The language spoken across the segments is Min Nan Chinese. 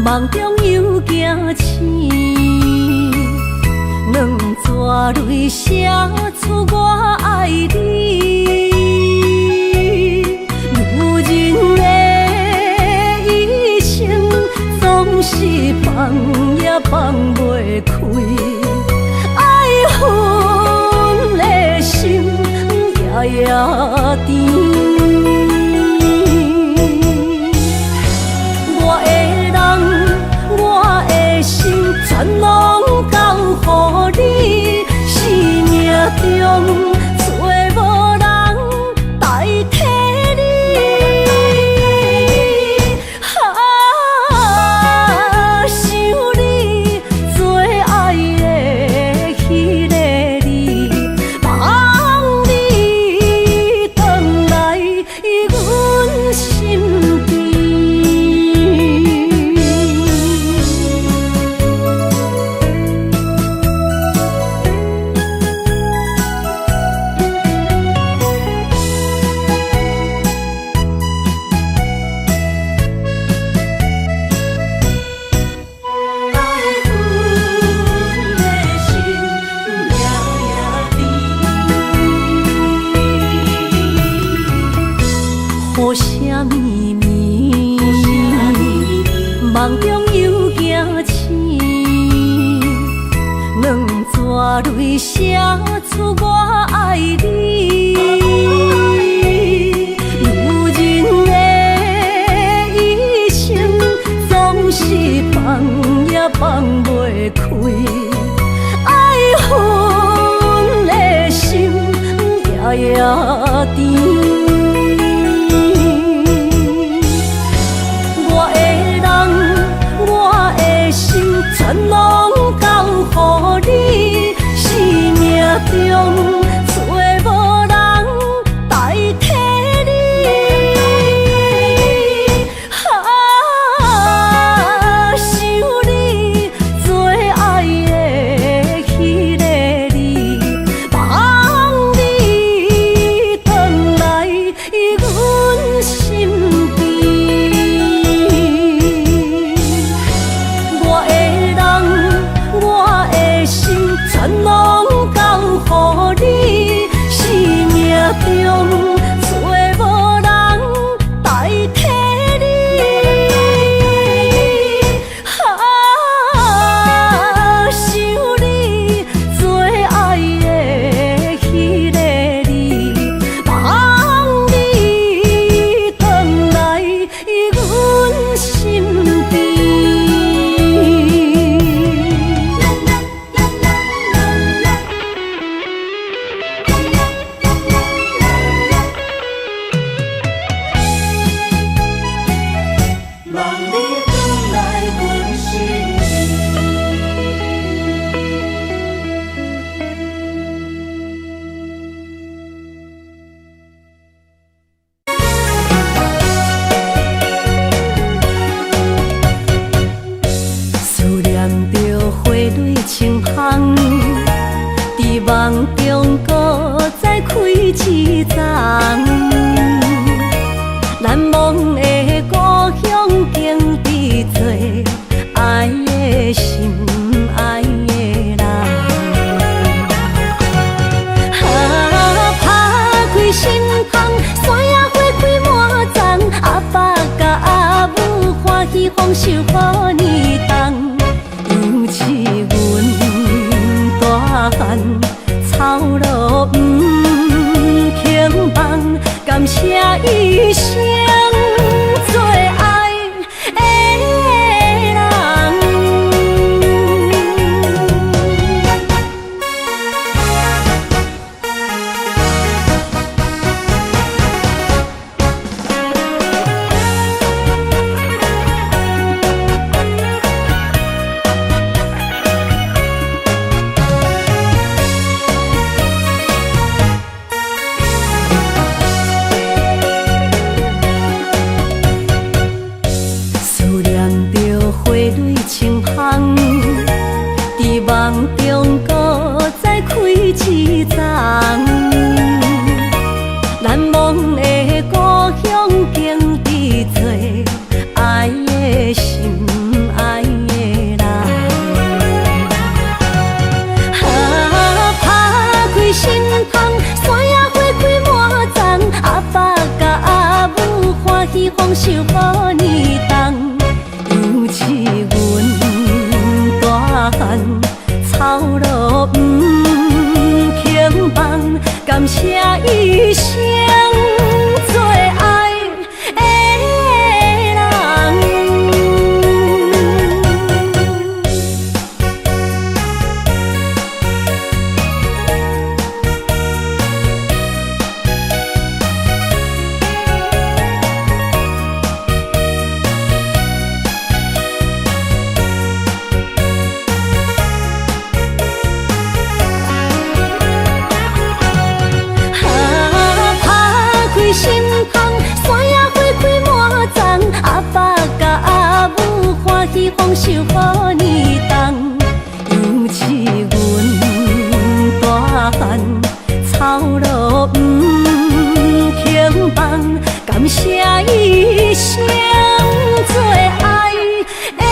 夢中又驚醒，兩逝淚寫出我愛你。女人的一生總是放也放袂開，愛恨的心夜夜甜。我的人，我的心，全攏交予你。生命中找無人代替你。啊，想你最愛的彼个你，望你轉來阮身邊。愛恨的心夜夜甜。雨聲綿綿，夢中又驚醒，兩逝淚寫出我愛你。女人的一生總是放也放袂開，愛恨的心夜夜甜。我的人，我的心，全攏交予你。生命中找無人代替你。啊，想你最愛的彼个你，望你轉來阮身邊。我的人，我的心，全攏交予你。生命中找無人代替你。啊，想你最愛的彼个你，望你轉來阮身邊。望你轉來阮身邊。思念著花蕊清香，佇夢中閣再開一叢。難忘的故鄉景致多，愛的心，愛的人。啊，拍開心窗，山野花開滿叢，阿爸佮阿母歡喜豐收好年冬。楊試阮大漢，操勞毋肯放，感謝一生最愛的人。思念著花蕊清香，佇夢中閣再開一叢。難忘的故鄉景致多，愛的心，愛壽予年冬，養飼阮大漢，操勞毋肯放，感謝伊生做愛的人。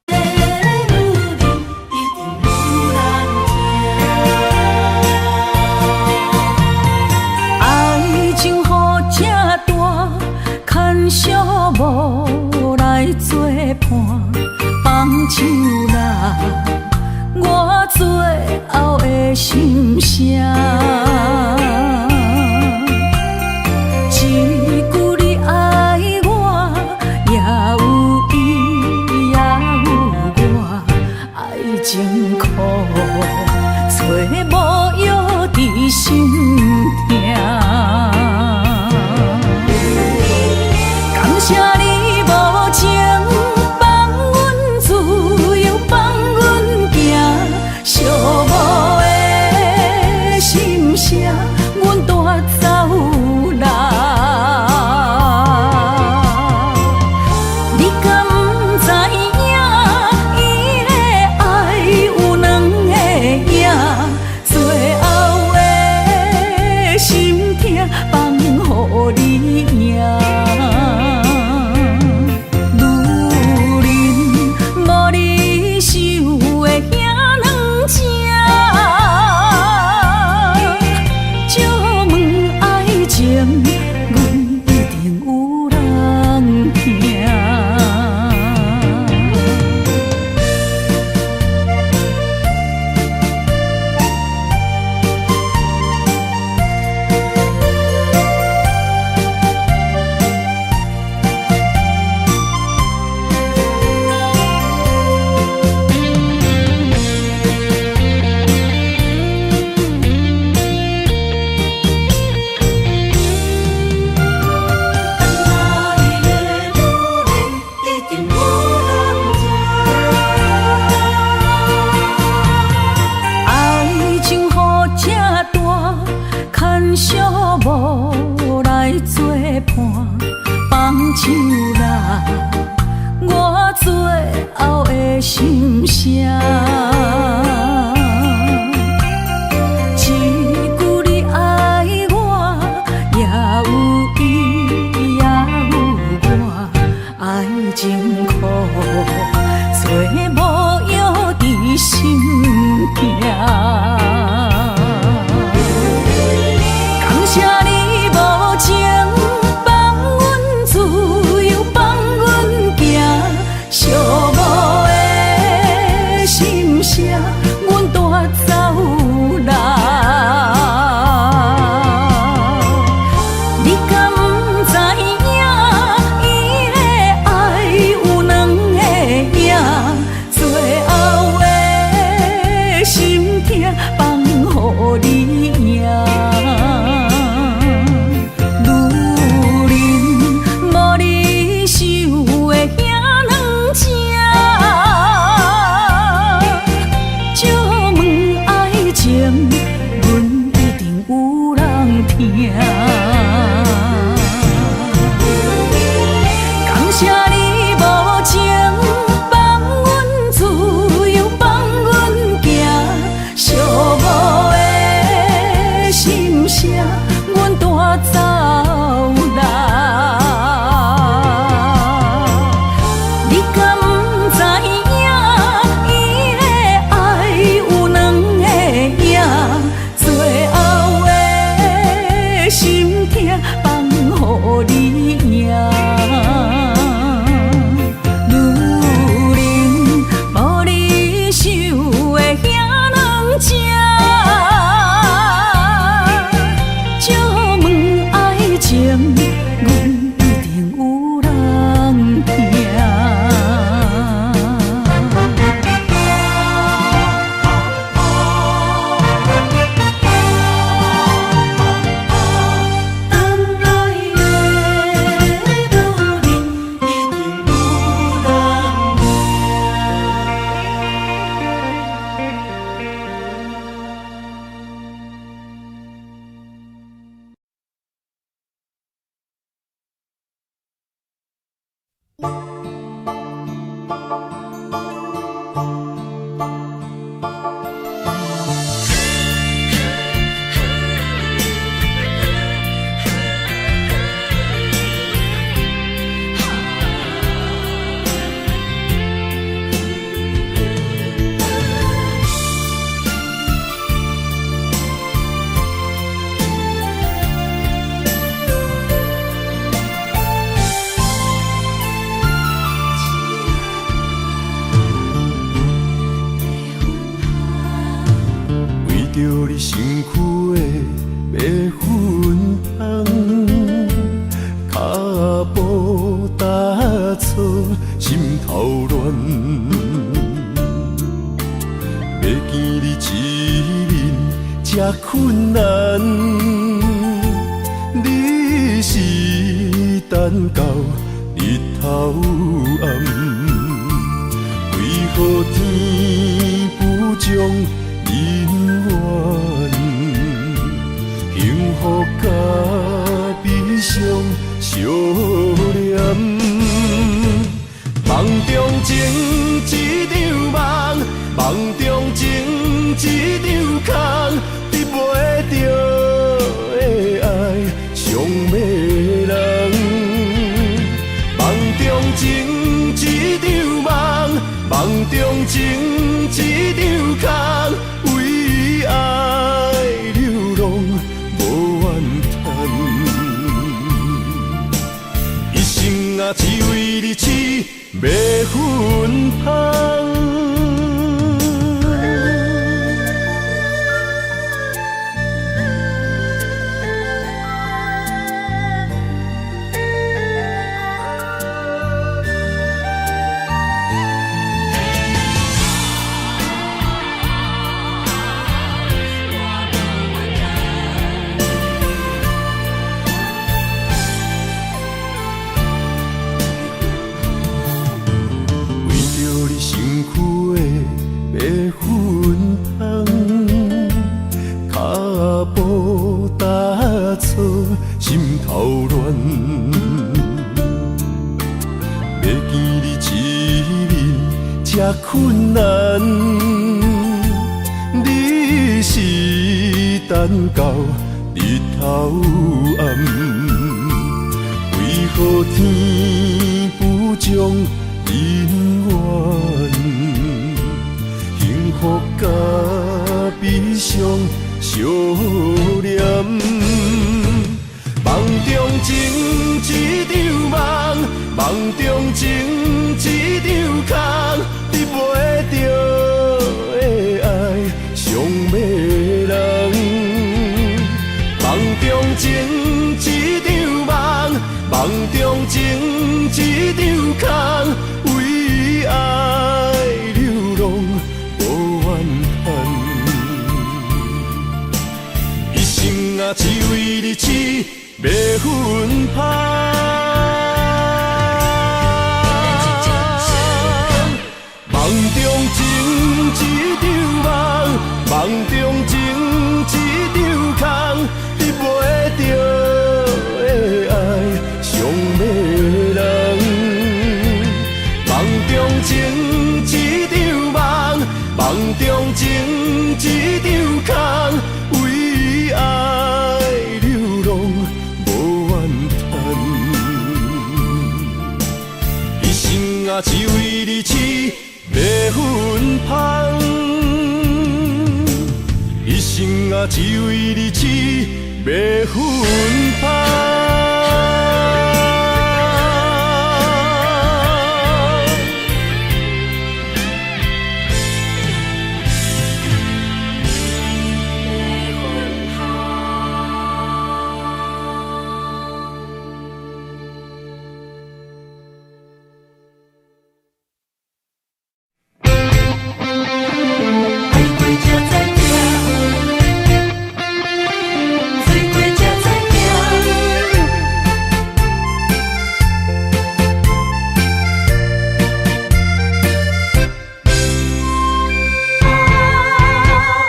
女人一定有人疼。愛情予這大，牽小無來作伴，放手啦，我最後的心聲。一句你愛我，也有伊，也有我，愛情苦，找無藥治心疼。感謝你無情，放阮自由，放阮行，寂寞的心聲，阮帶走啦。你敢知影？伊的愛有兩个影，最後的心疼放予你贏。女人無你想的遐軟情，借問愛情，阮一定有人疼。愛的女人一定有人疼。愛情予這大，牽小無來作伴，放手啦，我最後的心聲。一句你愛我，也有伊，也有我，愛情苦，找無藥治心疼。感謝你無情，放阮自由，放阮行，寂寞的心聲，阮帶走啦。你敢知影？伊的愛有兩個影，最後的心疼放予你贏。女人無你想的遐軟情，借問愛情，阮一定有人疼。感謝你無情，放阮自由，放阮行，寂寞的心聲，阮帶走啦。你敢知影？伊的愛有兩個影，最後的心疼放予你贏。女人無你想的遐軟情，借問愛頭亂，欲見你一面這困難。你是等到日頭暗，為何天不將姻緣？幸福佮悲傷相連。夢中情一場夢，夢中情一場空，得袂著的愛傷迷人。夢中情一場夢，夢中情一場空，為愛流浪無怨嘆。一生啊，只為你痴迷芬芳。為著你身軀的白粉香，跤步踏錯，心頭亂。欲見你一面這困難。你是等到日頭暗，為何天不將姻緣？幸福佮悲傷相連。夢中情一場夢，夢中情一場空，得袂著的愛傷迷人。夢中情一場夢，夢中情一場空，為愛流浪無怨嘆。一生啊，只為你痴迷芬芳。夢中情一場夢，夢中情一場空，得袂著的愛傷迷人。夢中情一場夢，夢中情一場空，為愛流浪無怨嘆。一生啊，只為你痴迷芬芳。一生啊，只為你痴迷芬芳。愛過才知疼，醉過才知疼。啊，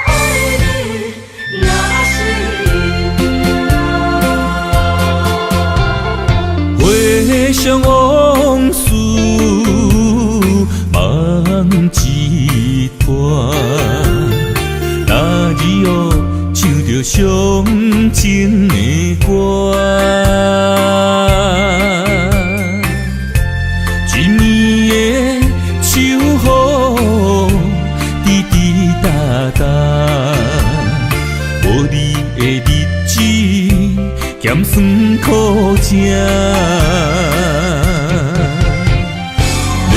愛你若是命。回想往事，夢一段。那日哦，唱著傷情的歌，一暝的秋雨，滴滴答答，無你的日子，鹹酸苦食。你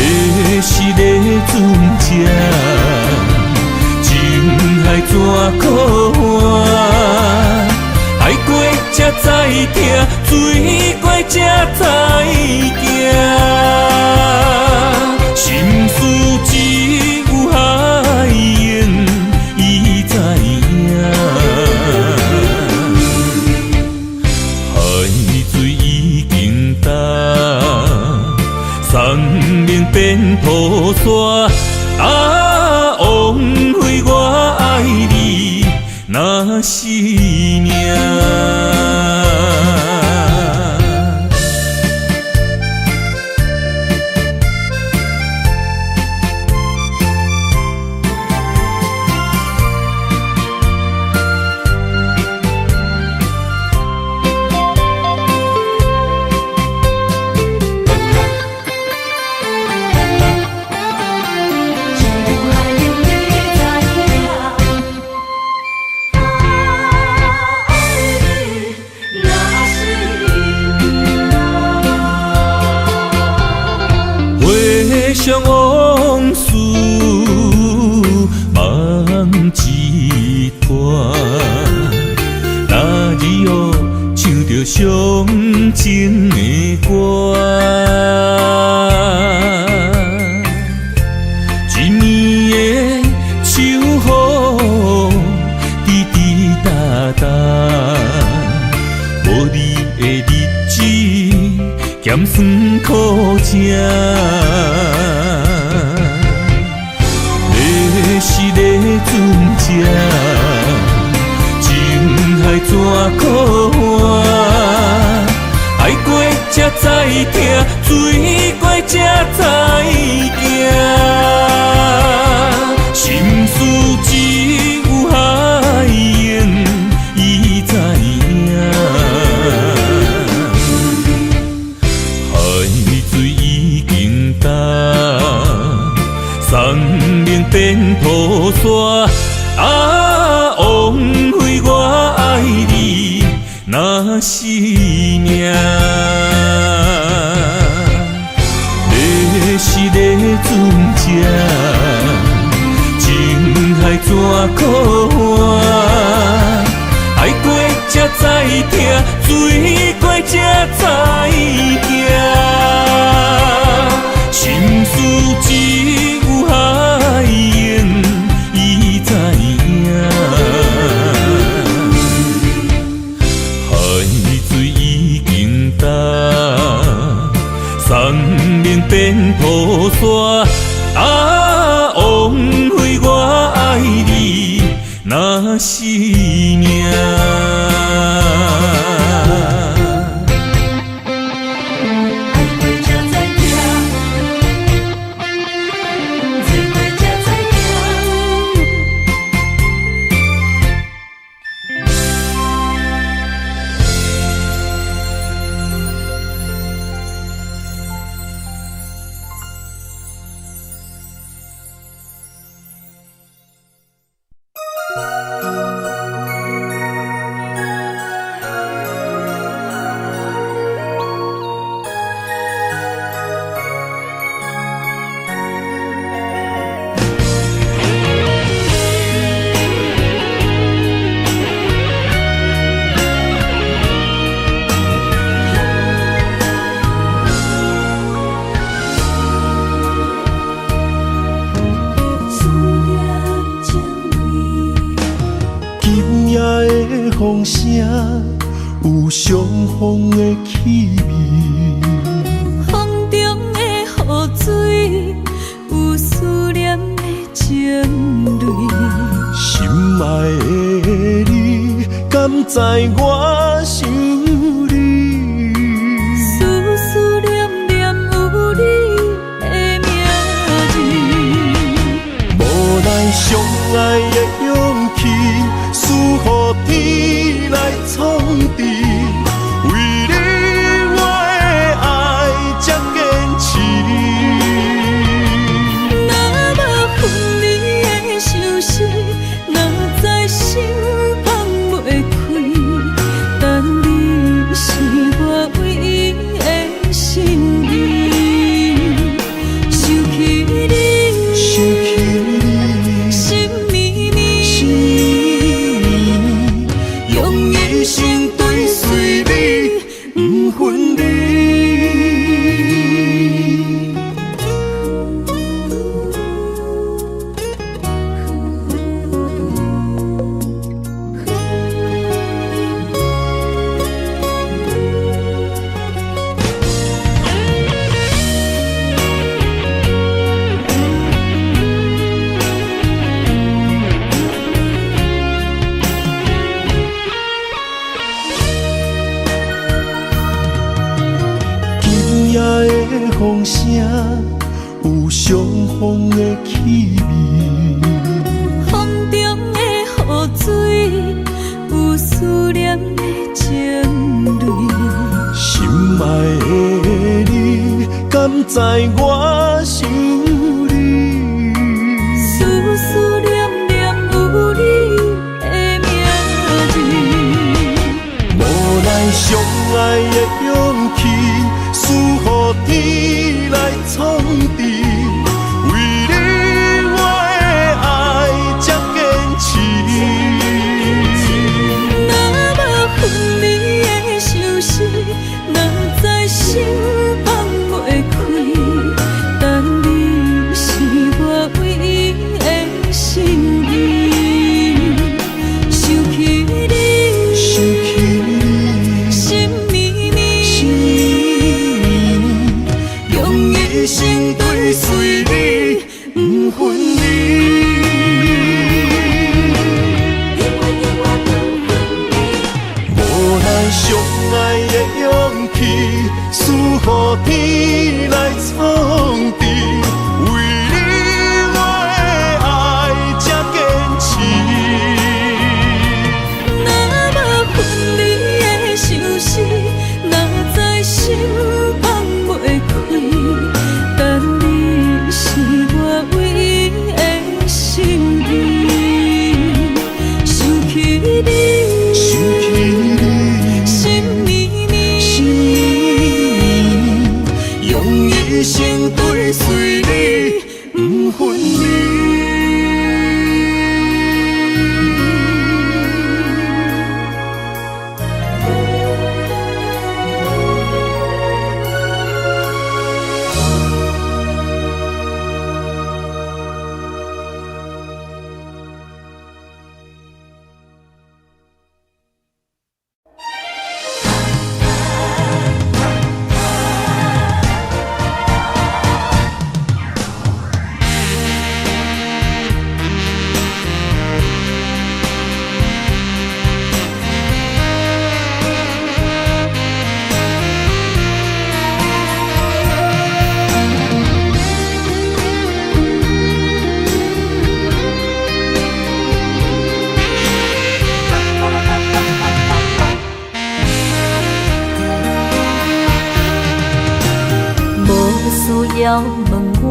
是咧船只，情海怎可换？愛過才知疼，醉過才知行。想心事只有海湧伊知影。海水已經乾，山盟變土沙。啊，枉費我愛你，若是命。回想往事，梦一团。那日哦，唱著伤情的歌，一暝的秋雨，滴滴答答，无你的日子，咸酸苦汫。你是咧船只，情海怎苦换？爱过才知疼，水过才知行。心事只有海湧伊知影。海水已經乾，山盟變土沙。啊，枉費我愛你，若是命。你是咧船只，情海怎苦换？愛過才知疼，水過才知行。心事只有海湧伊知影。海水已經乾，山盟變土沙。啊，枉費我愛你，若是命。愛過才知疼，水過才知行。思念情味。今夜的風聲有傷風的氣味，風中的雨水有思念的情淚。心愛的你，敢知我想你？思思念念有你的名字。無奈相愛的勇氣，輸予天來創治。為你我的愛這堅持。若無分離的相思，哪知心放袂開。但你是我唯一的心意。想起你，想起你，心绵绵，心绵绵，用一生追隨你，不分離。風聲，有傷風的氣味。風中的雨水，有思念的情淚。心愛的你，敢知我想你？思思念念有你的名字。無奈相愛的勇氣，輸予天來創治。為你我的愛才堅持。若無分離的相思，哪知心放袂開。但你是我唯一的心意。想起你，想起你，心绵绵，心绵绵，用一生追隨你，不分離。無奈相愛的勇氣，輸予天來創治。為你我的愛才堅持。若無分離的相思，哪知心放袂開。但你是我唯一的心意。想起你，想起你，心绵绵，心绵绵，用一生追隨你，不分離。無需要問我，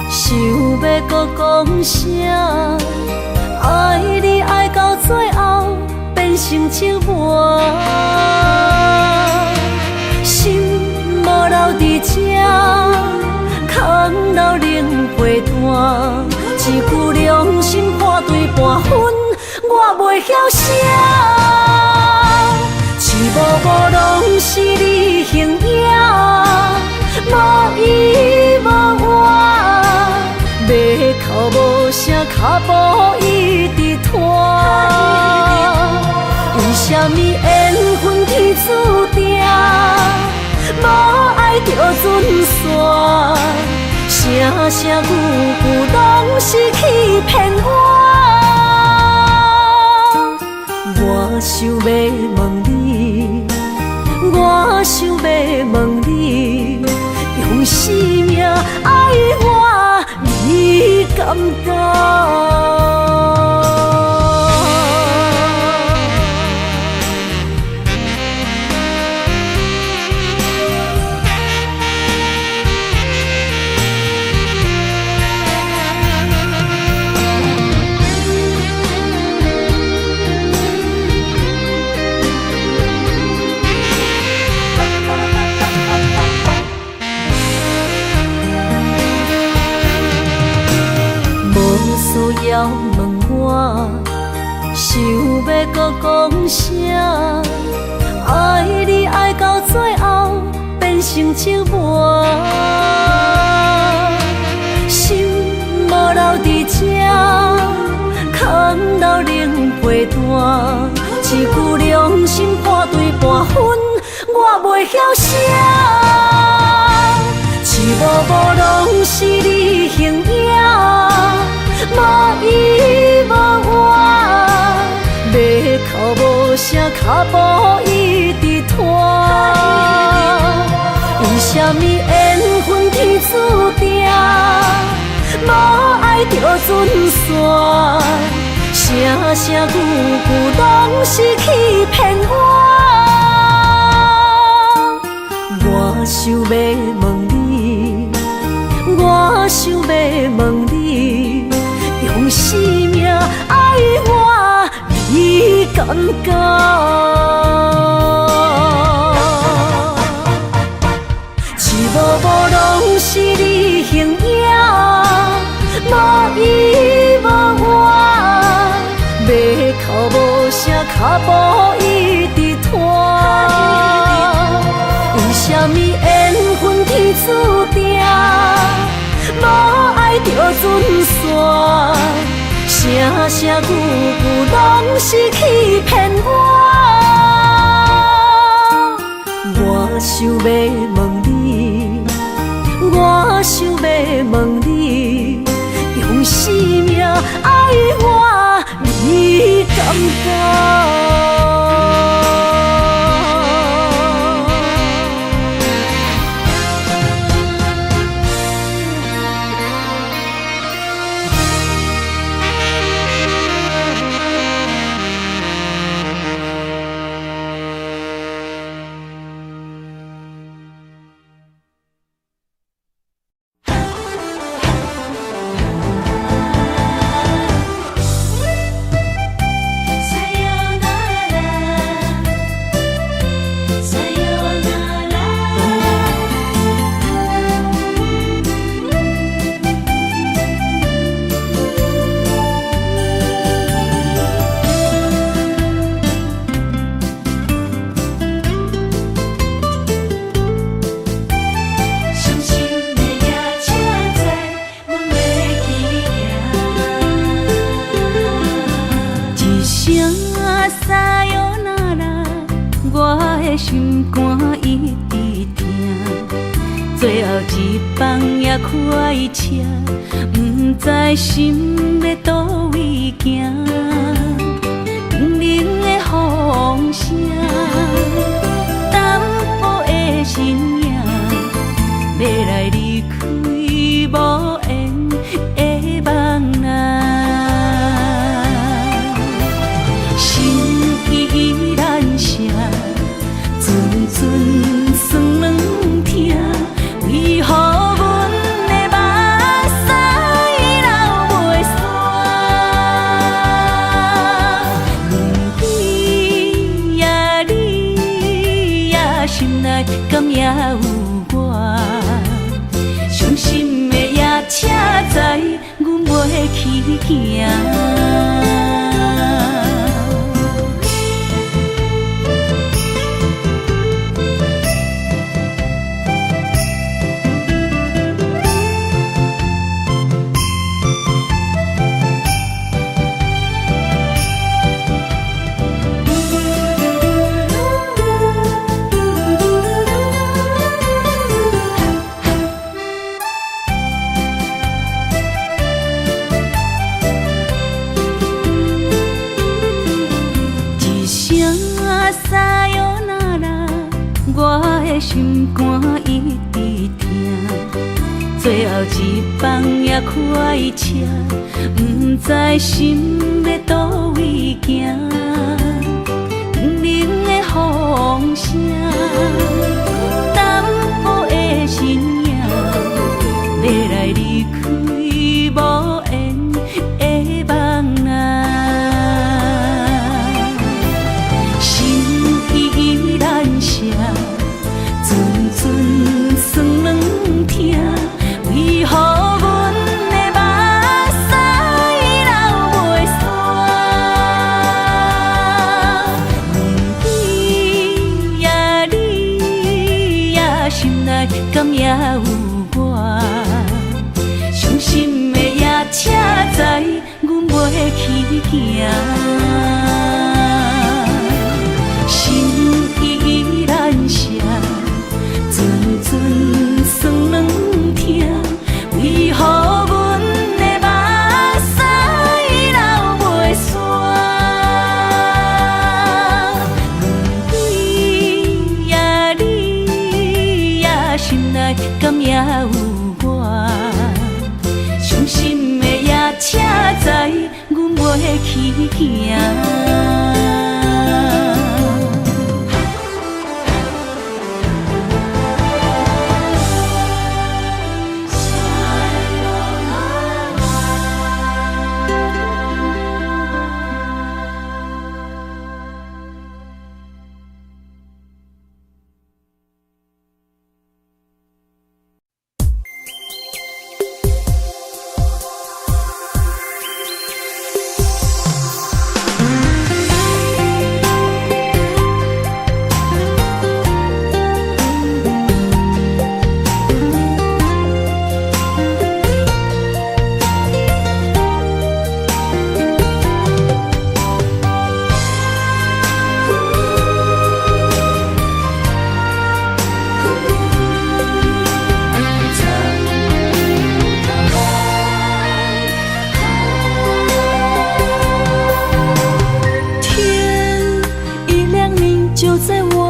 想欲閣講啥？愛你愛到最後變成折磨，心無留佇這，空留冷被單。一句良心破對半分，我袂曉寫。一幕幕攏是你形影，無依無倚，欲哭無聲，跤步一直拖。為啥物緣分天注定，無愛就準散？聲聲句句攏是欺騙我。我想欲問你，我想欲問你，用生命愛我，你敢當？無需要問我，想欲閣講啥？愛你愛到最後變成折磨，心無留佇這，空留冷被單。一句良心破對半分，我袂曉寫。一幕幕攏是你形影，無依無倚，欲哭無聲，跤步一直拖。為啥物緣分天注定，無愛就準散，聲聲句句攏是欺騙我。我想欲問你，我想欲問你，用生命愛我，你敢敢？一幕幕攏是你形影，無依無我，欲哭無聲，跤步一直拖。為啥物緣分天注定，無愛就準散，聲聲句句攏是欺騙我。我想欲問你，我想欲問你，用生命愛我，你敢敢？傷心的夜車載，阮欲去行。一聲さよなら，我的心肝一直疼。最後一班也開車，毋知心欲佗位行。冰冷的風聲，淡薄的身影，欲來離開無緣的夢啊，心意難捨，陣陣酸軟疼，為何阮的目屎流袂煞？你呀你呀，心內敢也有我？傷心的夜車載，阮袂去行。一聲さよなら，我的心肝一直疼。最後一班也開車，毋知心欲佗位行。冰冷的風聲，淡薄的身影，欲來離開無緣的夢啊。心意難捨，陣陣酸軟疼，為何阮的目屎流袂煞？你呀你呀，心內敢也有我？傷心的夜車載，阮袂去行。心意難捨，陣陣酸軟疼，為何阮的目屎流袂煞？你呀你呀，心界敢也有我？傷心的夜車載，阮袂去行。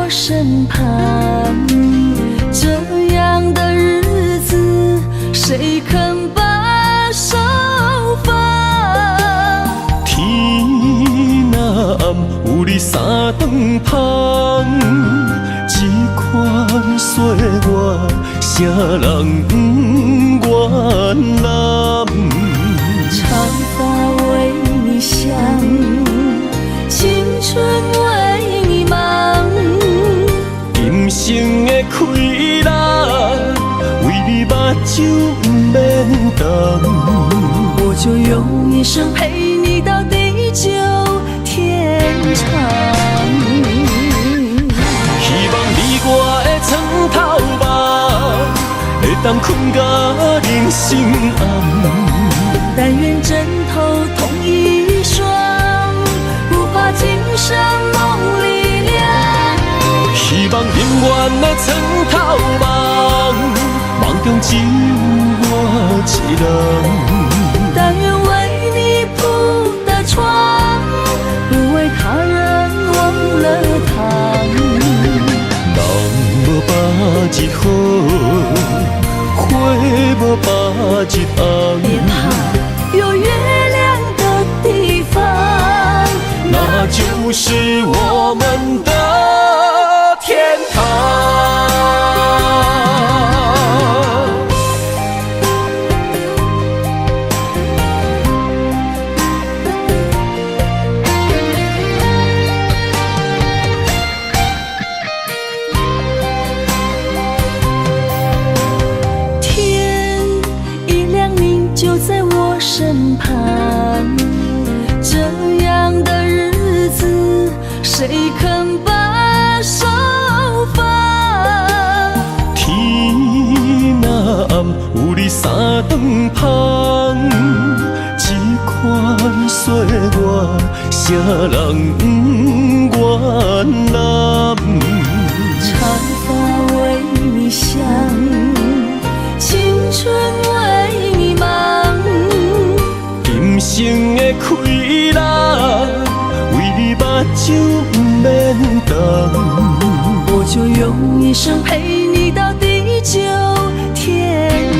身旁，這樣的日子，誰肯把手放？天若暗，有你三頓芳，這款歲月，啥人不願攬？長髮為你想，青春為你忙。今生的快樂，為你目睭毋免瞪。我就用一生陪你到地久天長。希望你我的床頭夢，會當睏到人生暗。但願枕頭同一雙，不怕今生夢裡涼。希望永遠的床頭夢，夢中只有我一人。但願為你鋪的床，不為他人忘了躺。人無百日好，花無百日紅。別怕，有月亮的地方，那就是我們的天堂。天一亮，你就在我身旁。這樣的日子，誰肯把手放？天若暗，有你三頓芳，這款歲月，啥人不願攬？長髮為你想，青春為你忙。今生的快樂，為你目睭毋免瞪。我就用一生陪你到地久天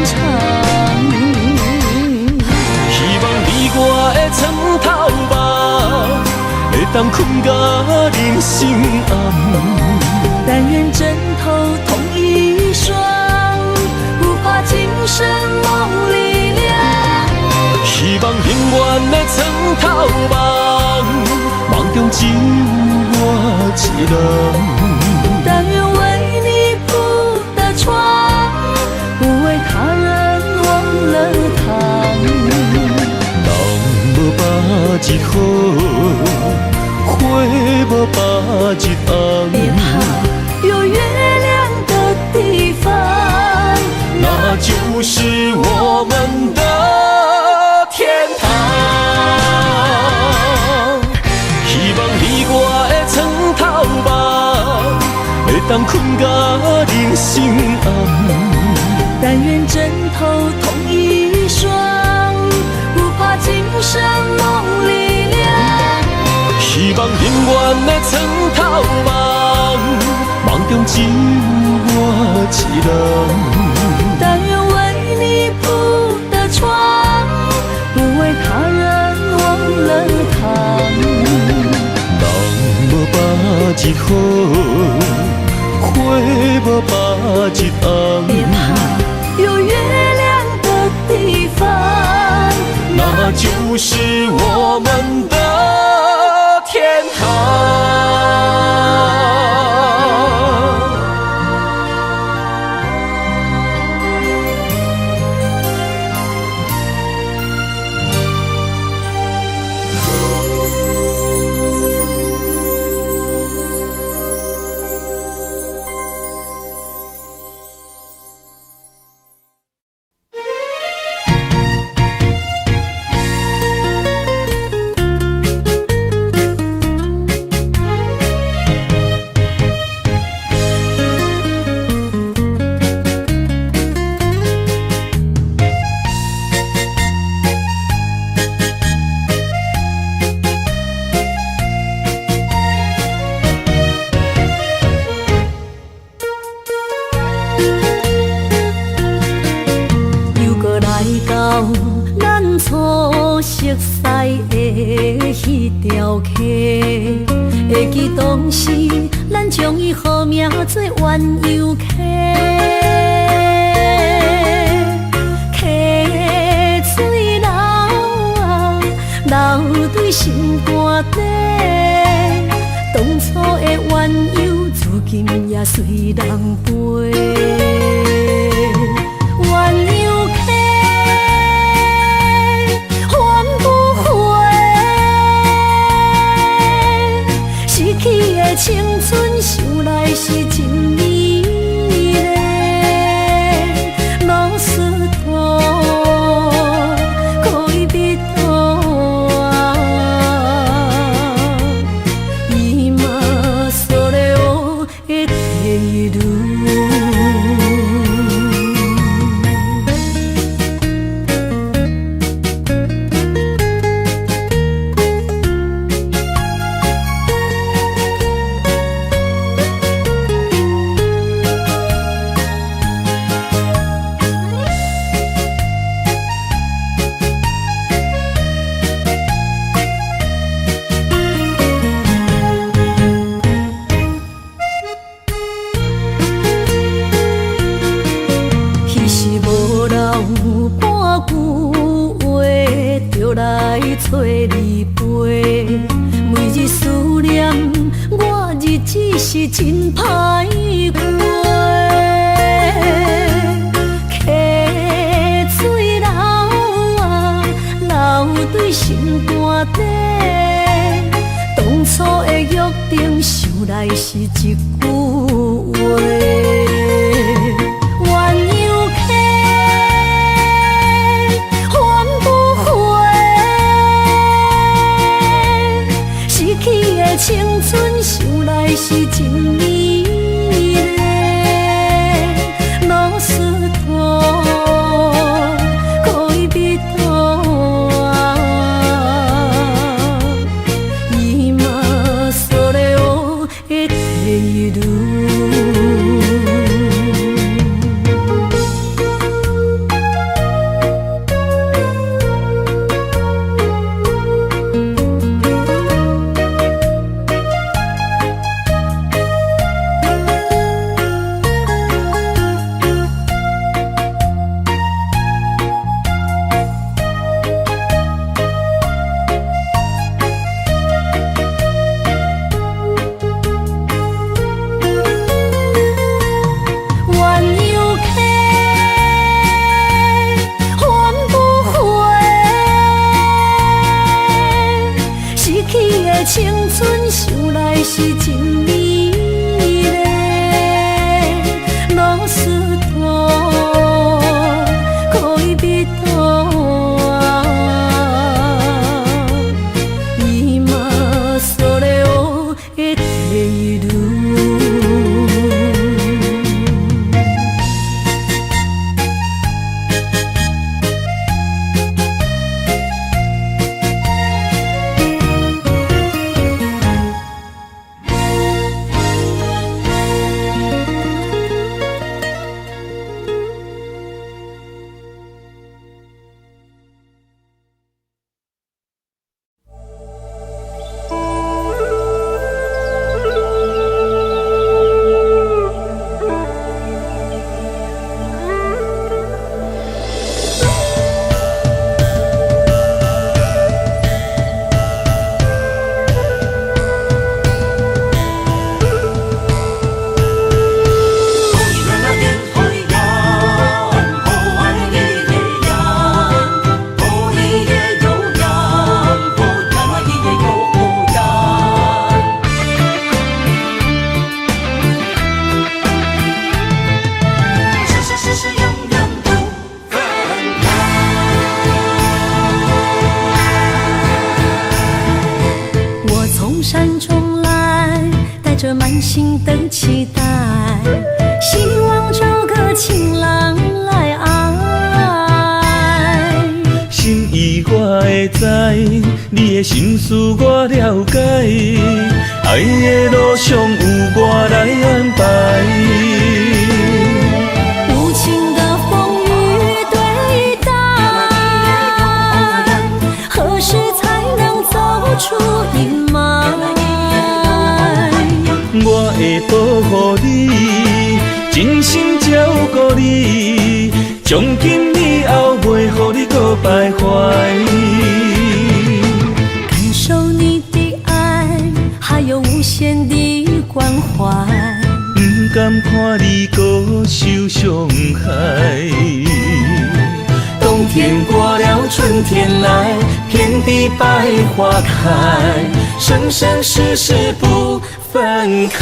長。希望你我的床頭夢，會當睏到人生暗。但願枕頭同一雙，不怕今生夢裡涼。希望永遠的床頭夢，夢中只有我一人。但願為你鋪的床，不為他人忘了躺。人無百日好，花無百日紅。別怕，有月亮的地方，那就是我們的天堂。希望你我的床頭夢，會當睏到人生暗。但願枕頭同一雙，不怕今生夢裡涼。希望永遠的床頭夢，夢中只有我一人。日好，花無百日紅。別怕，有月亮的地方，那就是我們的天堂。又閣來到咱初熟似的彼條溪，會記當時咱將伊號名做鴛鴦溪，溪水流啊流對心肝底，當初的鴛鴦如今也隨人飛。鴛鴦溪，還不回，失去的青春，想來是真美麗。老實托，戀人啊，今それを得ている。彼時無留半句話，就來揣你飛。每日思念，我日子是真歹過。溪水流啊流對心肝底，當初的約定，想來是一句話。鴛鴦溪，還不回，失去的青春，想來是真美麗。老實托，戀人啊，今それを得ている。滿心的期待，希望找個情郎來愛。心意我會知，你的心思我了解，愛的路上有我來安排。無情的風雨對待，何時才能走出陰霾？我會保護你，真心照顧你，從今以後袂予你閣徘徊。感受你的愛，還有無限的關懷。毋甘看你閣受傷害。冬天過了，春天來，遍地百花開，生生世世不分開。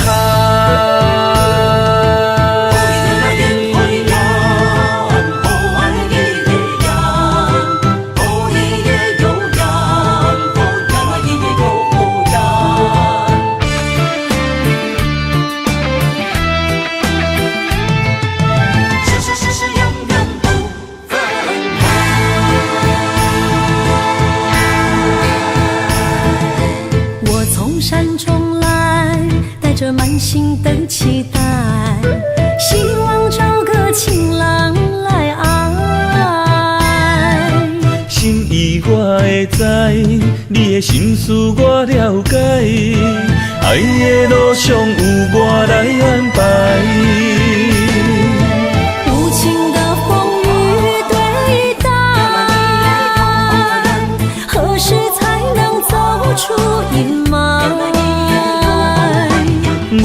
我從山中來，帶著滿心的期待，希望找個情郎來愛。心意我會知，你的心思我了解，愛的路上有我來安排。無情的風雨對待，何時才能走出陰霾？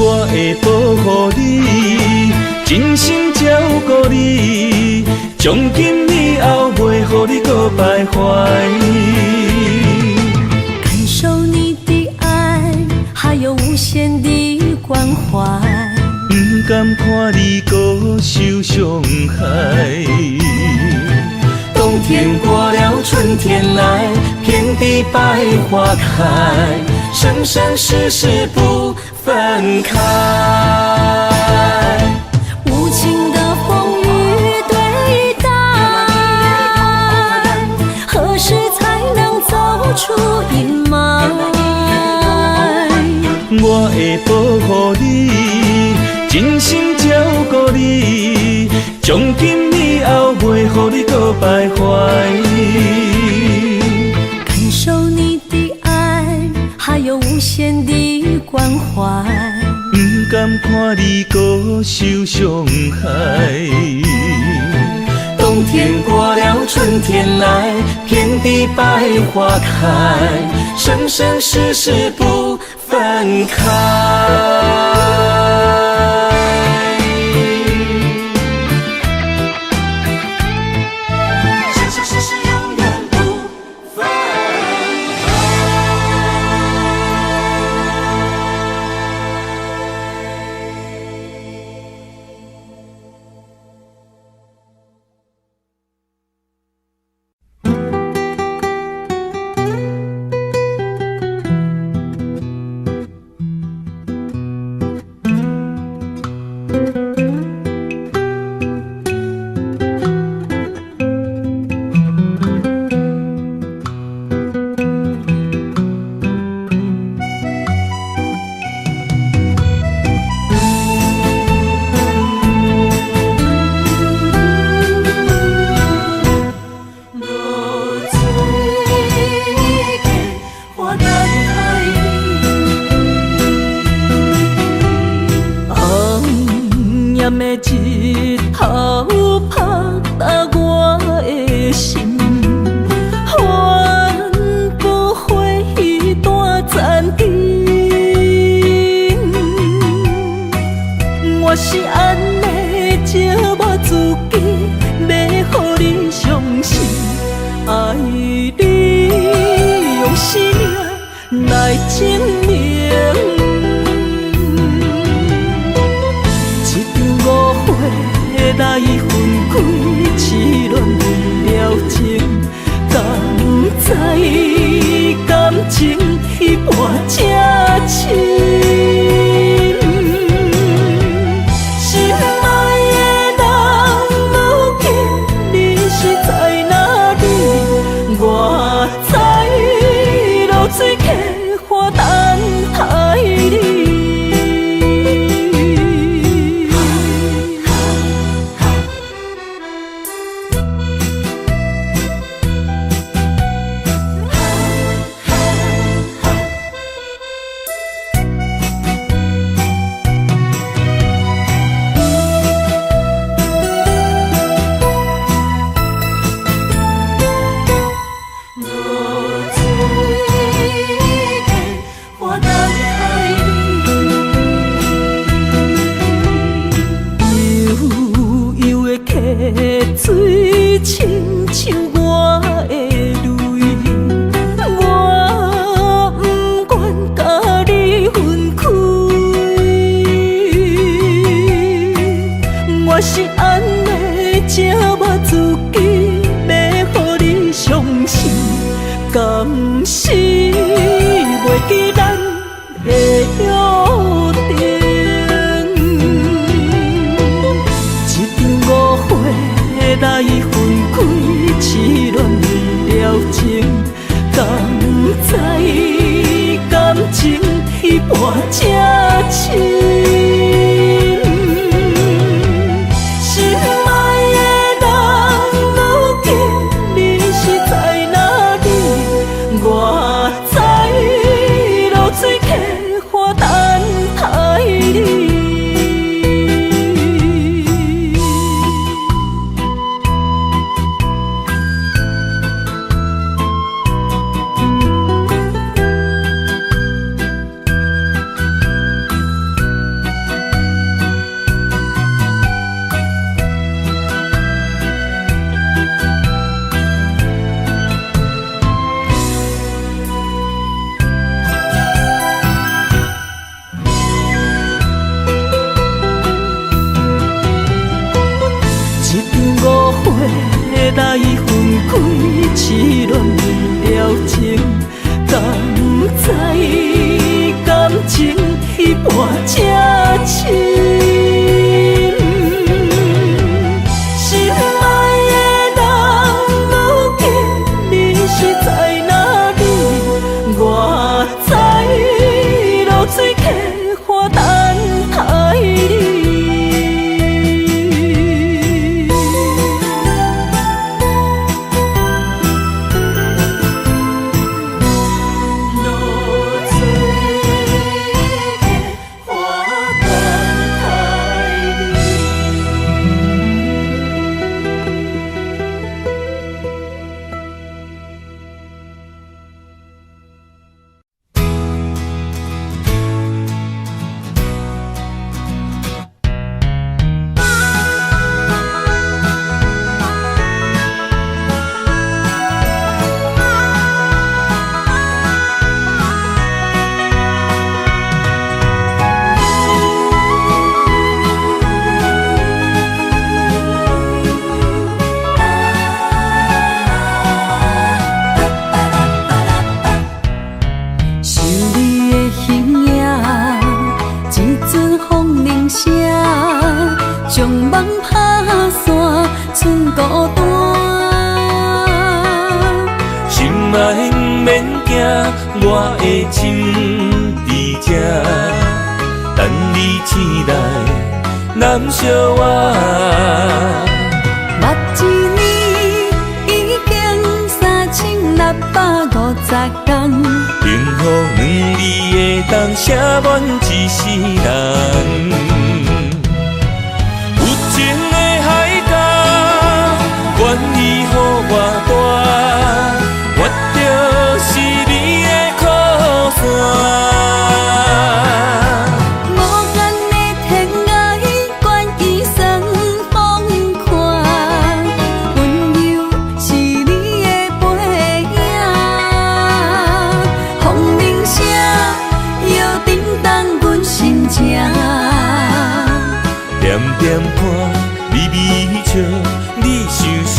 我會保護你，真心照顧你，從今以後袂予你閣徘徊。感受你的愛，還有無限的關懷。毋甘看你閣受傷害。冬天過了，春天來，遍地百花開，生生世世不分開。無情的風雨對待，何時才能走出陰霾？我會保護你，真心照顧你，從今以後袂予你閣徘徊。感受你的愛，還有無限的關懷。毋甘看你閣受傷害。冬天過了，春天來，遍地百花開，生生世世不分開。生生世世永遠不分開。感情彼半这深。敢是袂記咱的約定？一場誤會來分開，痴戀了情，敢知感情鐵伴這深？心愛的人，如今你是在哪裡？我知落水溪岸等待你。一場誤會來分開，痴戀了情，敢知感情鐵伴這深？心愛的人，如今你是在哪裡？我知落水溪岸等待你。落水溪岸等待你。想你的形影，一阵風鈴聲，將夢拍散，剩孤單。心愛毋免驚，我的心佇這，等你醒來，攬惜我。捌一年已經3650工，幸福兩字會當寫滿一世人。有情的海角，願意予偌大，我就是你的靠山。無限的天涯，願意算風看，溫柔是你的背影。風鈴聲搖震動阮心情，點點看，微微笑，你想啥？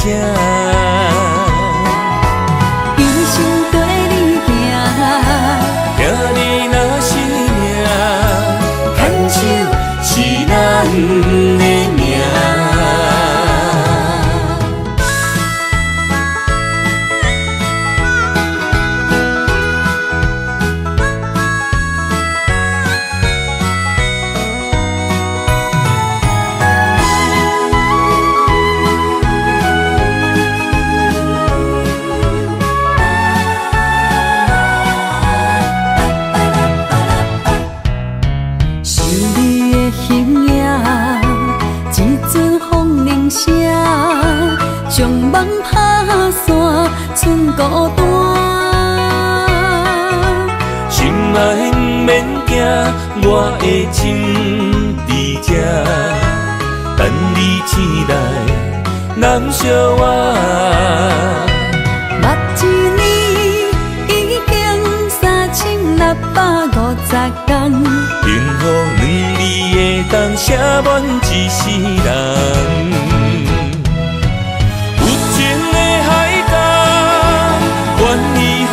一生綴你行，聽你若是命，牽手是咱的命。想你的形影，一阵風鈴聲，將夢拍散，剩孤單。心愛毋免驚，我的心佇這，等你醒來，攬惜我。捌一年已經3650工，幸福兩字會當寫滿一世人。有情的海角，願意予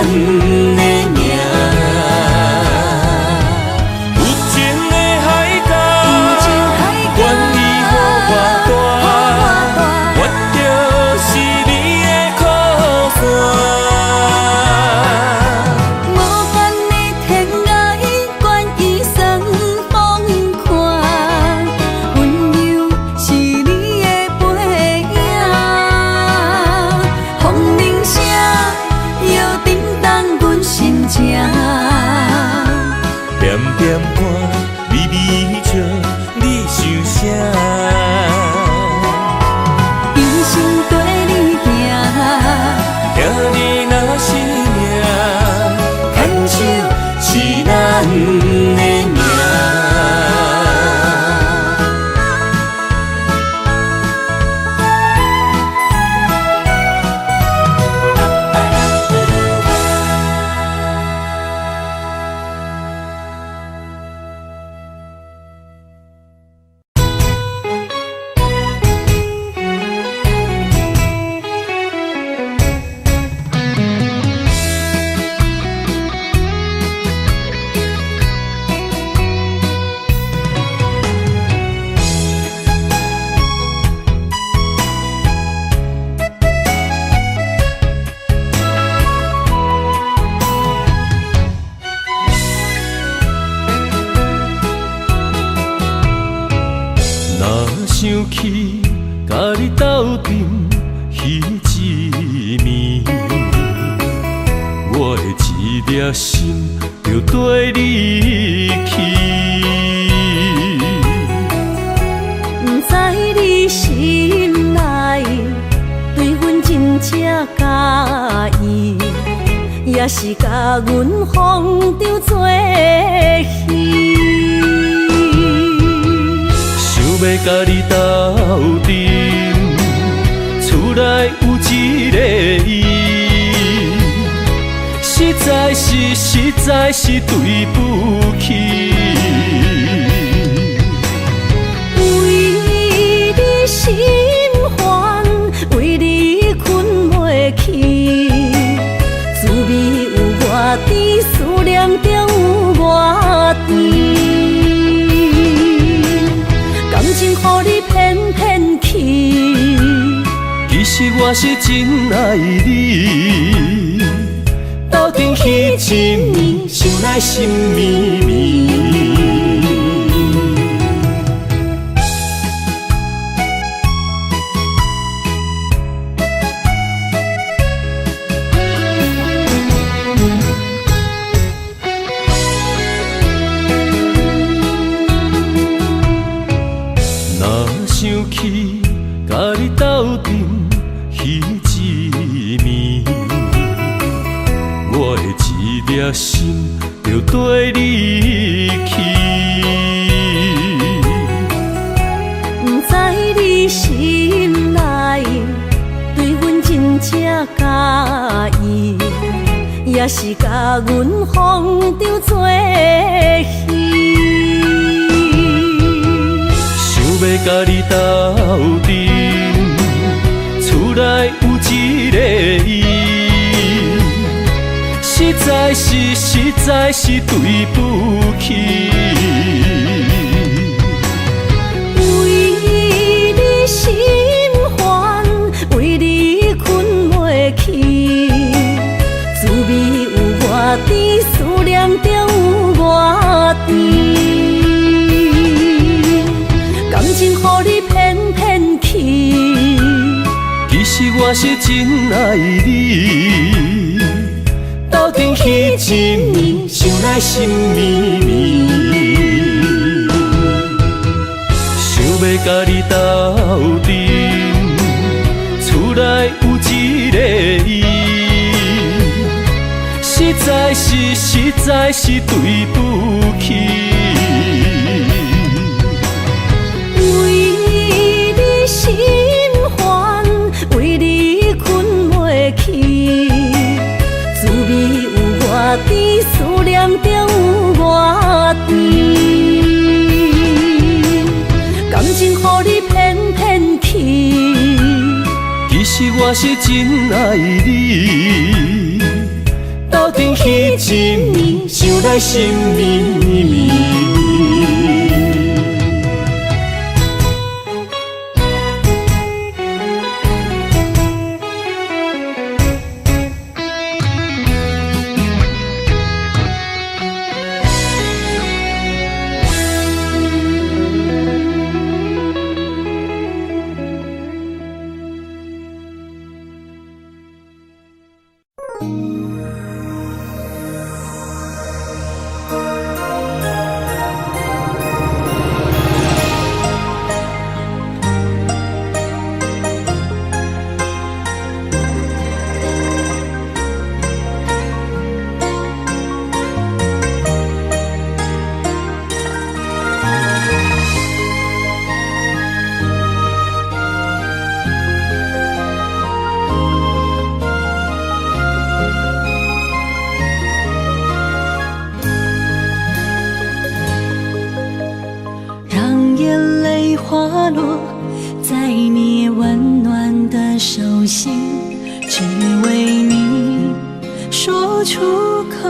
的名。有情的海角，愿意予我蹛，我就是你的靠山。无限的天涯，愿意算风看，温柔是你的背影。风铃声摇震动阮心情。点点看，微微笑，你想啥？一生跟你行，听你若是命，牵手是咱的命。若想起佮你斗阵彼一暝，我的一粒心就缀你去。不知你心内對阮真正佮意，抑是共阮風中做戲。想欲佮你斗陣，厝內有一個伊，實在是對不起。為你心煩，為你睏袂去，滋味有偌甜，思念中有偌甜。感情予你騙騙去，其實我是真愛你，鬥陣彼一暝，想來心绵綿。若想起佮你斗陣彼一暝，我的一粒心就綴你去。不知你心內對阮真正佮意，抑是共阮風中做戲。想欲佮你斗陣，厝內有一個伊，實在是對不起。為你心煩，為你睏袂去，滋味有偌甜，思念中有偌甜。感情予你騙騙去，其實我是真愛你，鬥陣彼一暝，想來心綿綿。想欲佮你斗陣，厝內有一個伊，實在是對不起。為你心煩，為你睏袂去，滋味有偌甜，思念中有偌甜。感情予你騙騙去，其實我是真愛你，鬥鬥陣彼一暝，想來心綿綿。讓眼淚滑落在你溫暖的手心，只為你說出口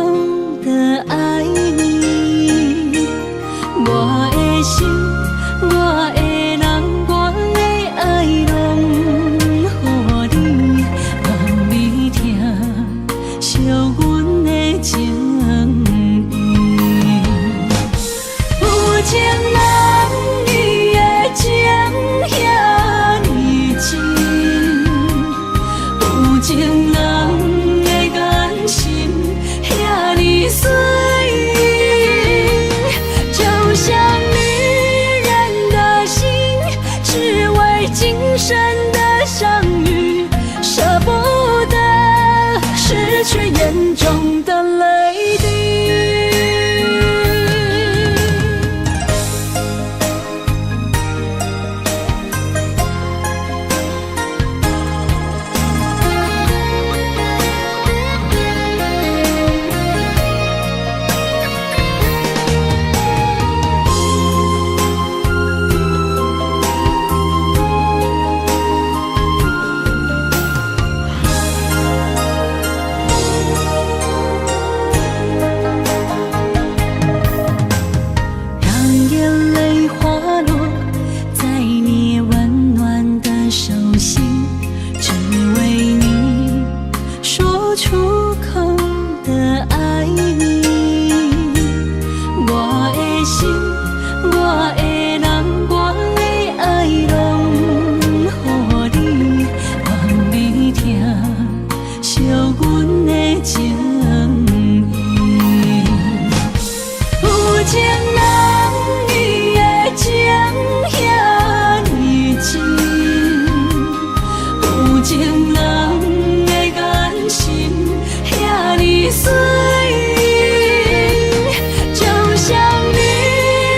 的愛你。我的心，我的人，我的愛攏予你，望你疼惜阮的情意。有情人伊的情遐呢真，有情人的眼神遐呢媠，就像女人的心，只為今生的相遇，捨不得失去眼中的淚滴。讓眼淚滑落在你溫暖的手心，只為你說出口的愛你。我的心，我的人，我的愛攏予你，望你疼惜阮的情意。有情人伊的情遐呢真，有情人的眼神遐呢媠，就像女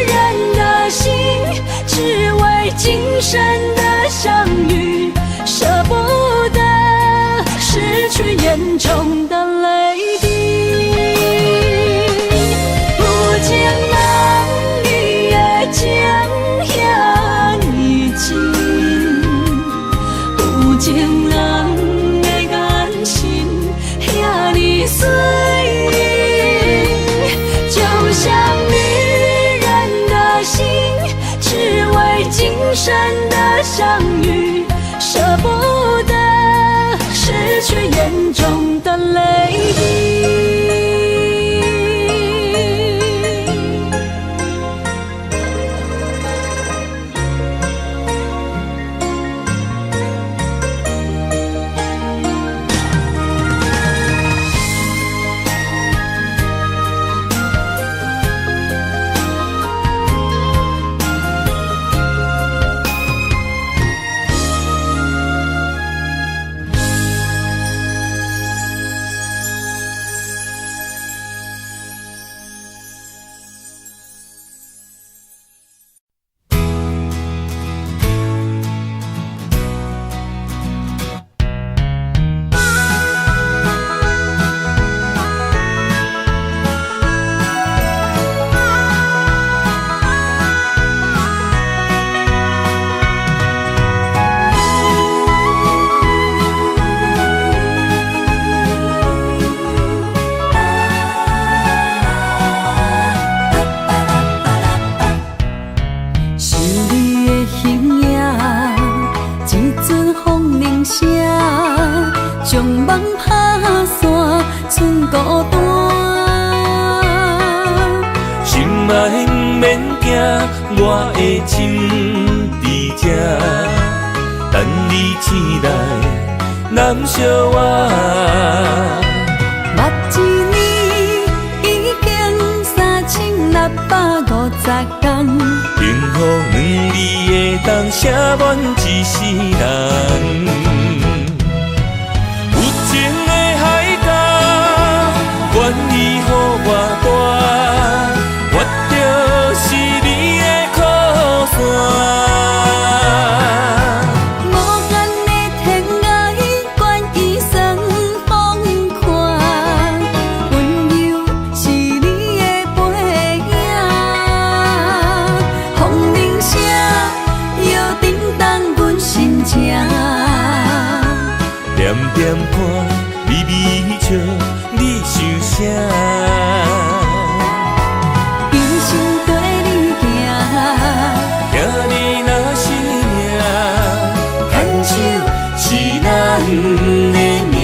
人的心，只為今生的相遇，捨不得失去眼中的淚滴。有情人伊的情遐呢真，有情人的眼神遐呢媠，就像女人的心，只為今生的相遇，捨不得失去眼中的淚滴。將夢拍散，剩孤單。心愛毋免驚，我的心佇這，等你醒來，攬惜我。目一年已經3650天，幸福兩字會當寫滿一世人。有情的海角，願意予偌大，我就是你的靠山。無限的天涯，願意算風寒，溫柔是你的背影，風鈴聲又震動阮心情。恬恬看，微微笑，你想啥？一生綴你行，听你若是命，牵手是咱的命。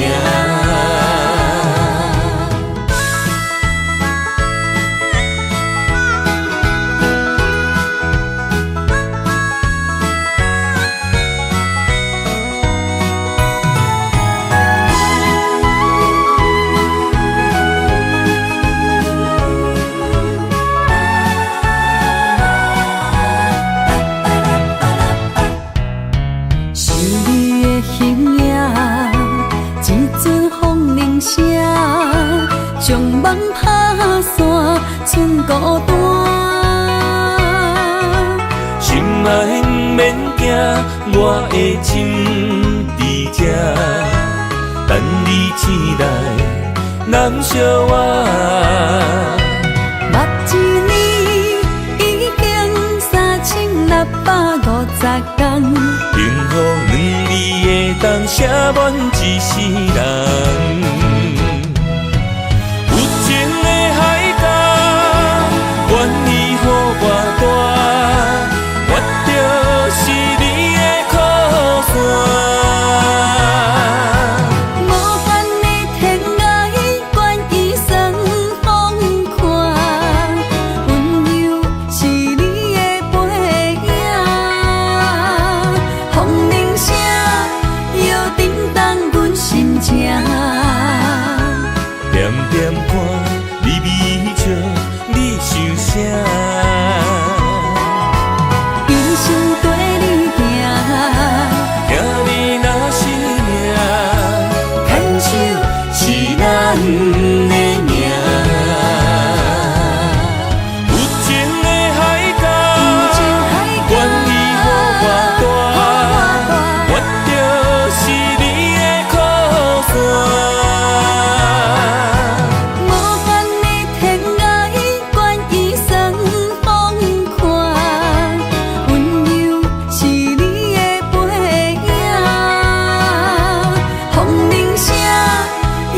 想你的形影，一陣風鈴聲，將夢拍散，剩孤單。心愛毋免驚，我的心佇這，等你醒來，攬惜我。目一年已經3650天，幸福兩字會當寫滿一世人。有情的海角，願意予偌大，我就是你的靠山。無限的天涯，願意算風寒，溫柔是你的背影，風鈴聲又震動阮心情。恬恬看，微微笑，你想啥？一生綴你行，听你若是命，牵手是咱的命。有情的海角，愿意予偌大，我就是你的靠山。無限的天涯，願意算風寒，溫柔是你的背影，風鈴聲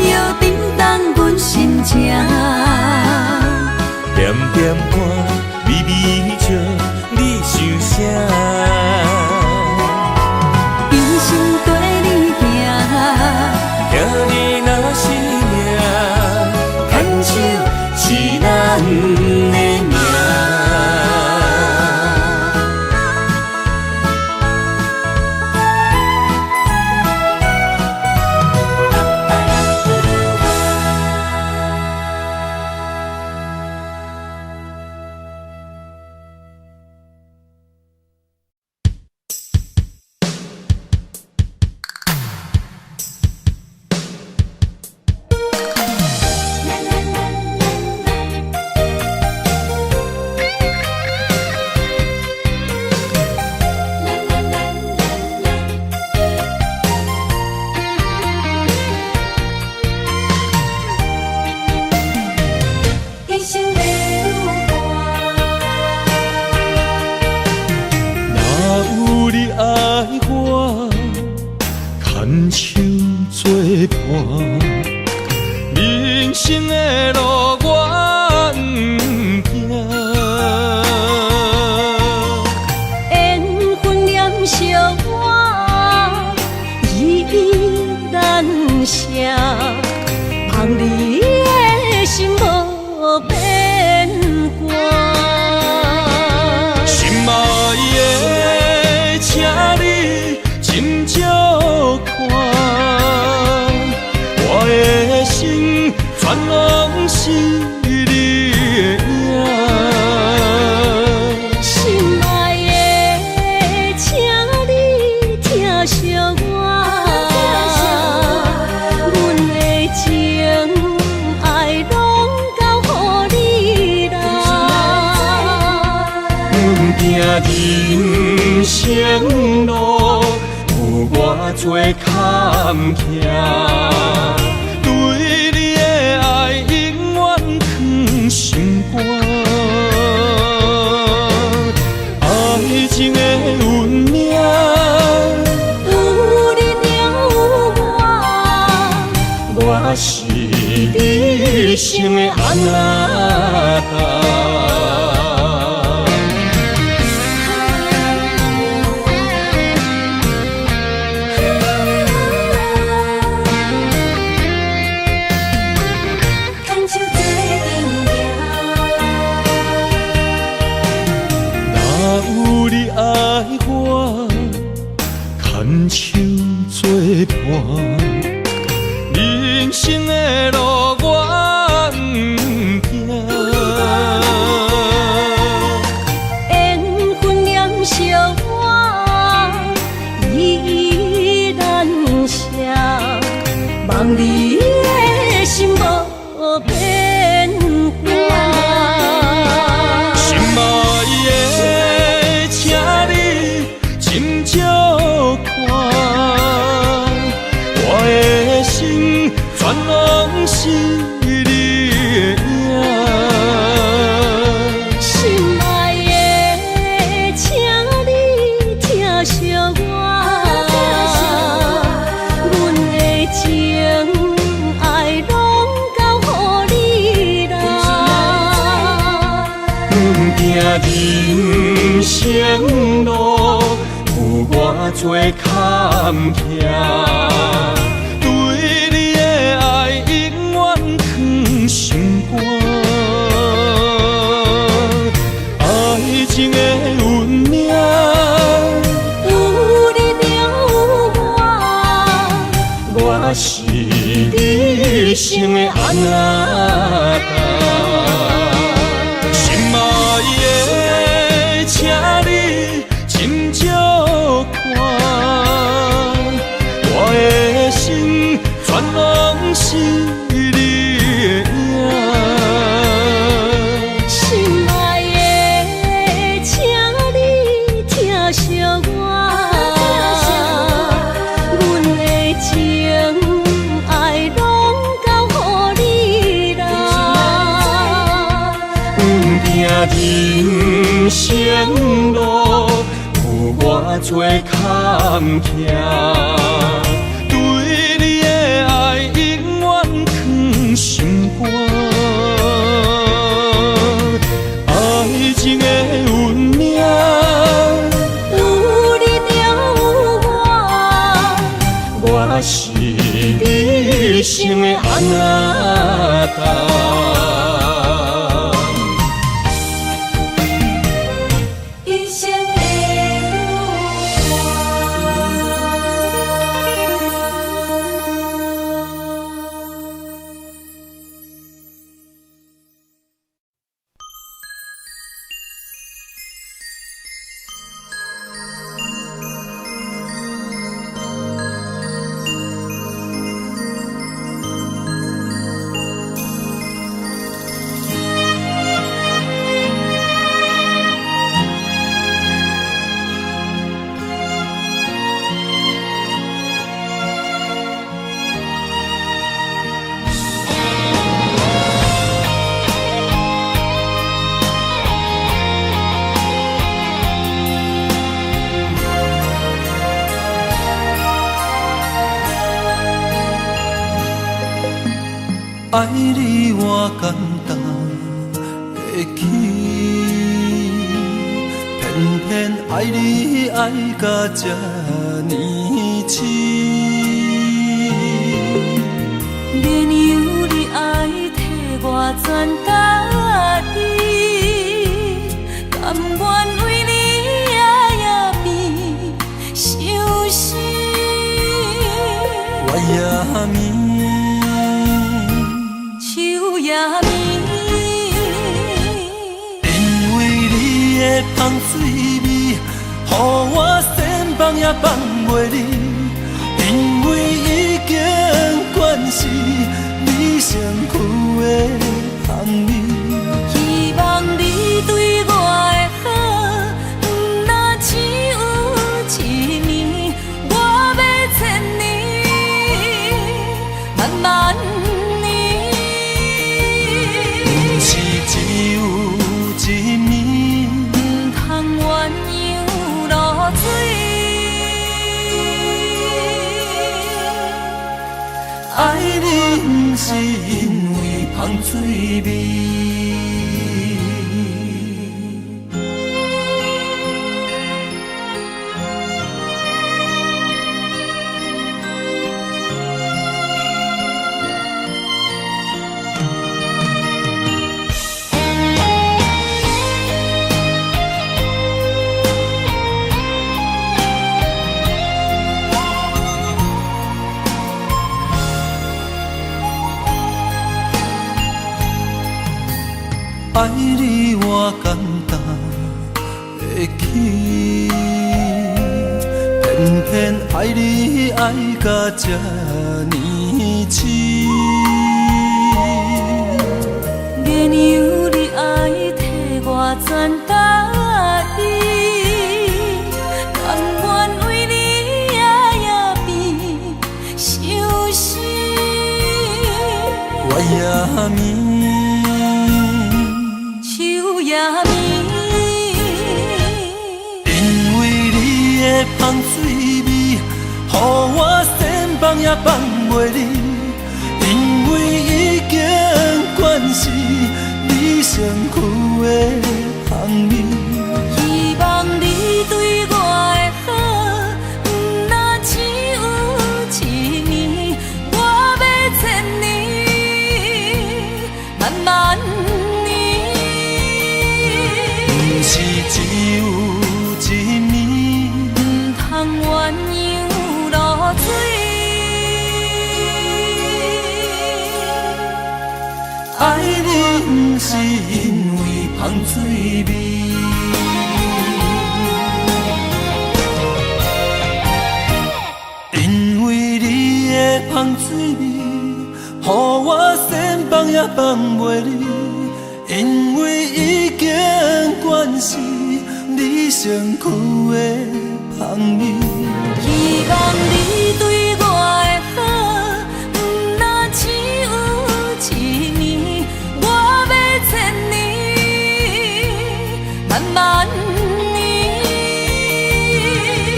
又震動阮心情。恬恬看，微微笑，你想啥？一生綴你行，听你若是命，牵手是咱的命。一生的有伴。若有你愛我，牽手做伴，人生的路我毋驚。緣分念惜我，意難平。聲，望你的心無變卦。心愛的，請你斟酌看，我的心全攏是你的影。心愛的，請你疼惜我，阮的情愛攏交予你啦。阮行人生路，有偌濟坎坷，對你的愛永遠囥心肝。愛情的運命，有你就有我，我是你一生的阿那達。牽手做陣行。若有你愛我，牽手做伴，人生的路我毋驚。緣分黏惜我，依依難捨，望你的心無變卦。心愛的，請你斟酌看，我的心全攏是你的影。心愛的，請你疼惜我，阮的情愛攏交予你啦。阮行人生路，有偌濟坎坷，對你的愛永遠囥心肝。愛情的運命，有你就有我，我是你一生的阿那達。心愛的，請你斟酌看，我的心全攏是你的影。心愛的，請你疼惜我，阮的情愛攏交予你啦。阮行人生路，有偌濟坎坷，對你的愛永遠囥心肝。愛情的運命，有你就有我，我是你一生的阿那達。一生的女伴。愛你我簡單會起，偏偏愛你愛甲這呢癡。暝，秋夜暝。因為你的芳水味，予我想放也放袂離。因為已經慣是你身軀的香味。希望你對我的好，毋若只有一暝，我欲千年，萬萬年。毋是只有一暝，毋通鴛鴦落水。愛你毋是因為芳水味。愛你我簡單會起，偏偏愛你愛甲這呢癡。月娘你愛替我轉達伊，甘願為你夜夜變相思。月夜暝，秋夜暝，因為你的芳水味，予我想放也放袂離。因為已經慣是你身軀的香味。希望你對我的好，毋若只有一暝，我欲千年，萬萬年。毋是只有一暝，毋通鴛鴦落水。愛你毋是因為芳水味。因為你的芳水味，予我想放也放袂離。因為已經慣是你身軀的香味。希望你對我的好，毋若只有一暝，我欲千年，萬萬年。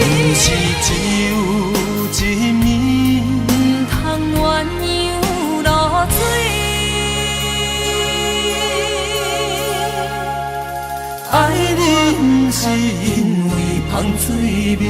毋是只有一暝，毋通鴛鴦落水。愛你毋是因為芳水味。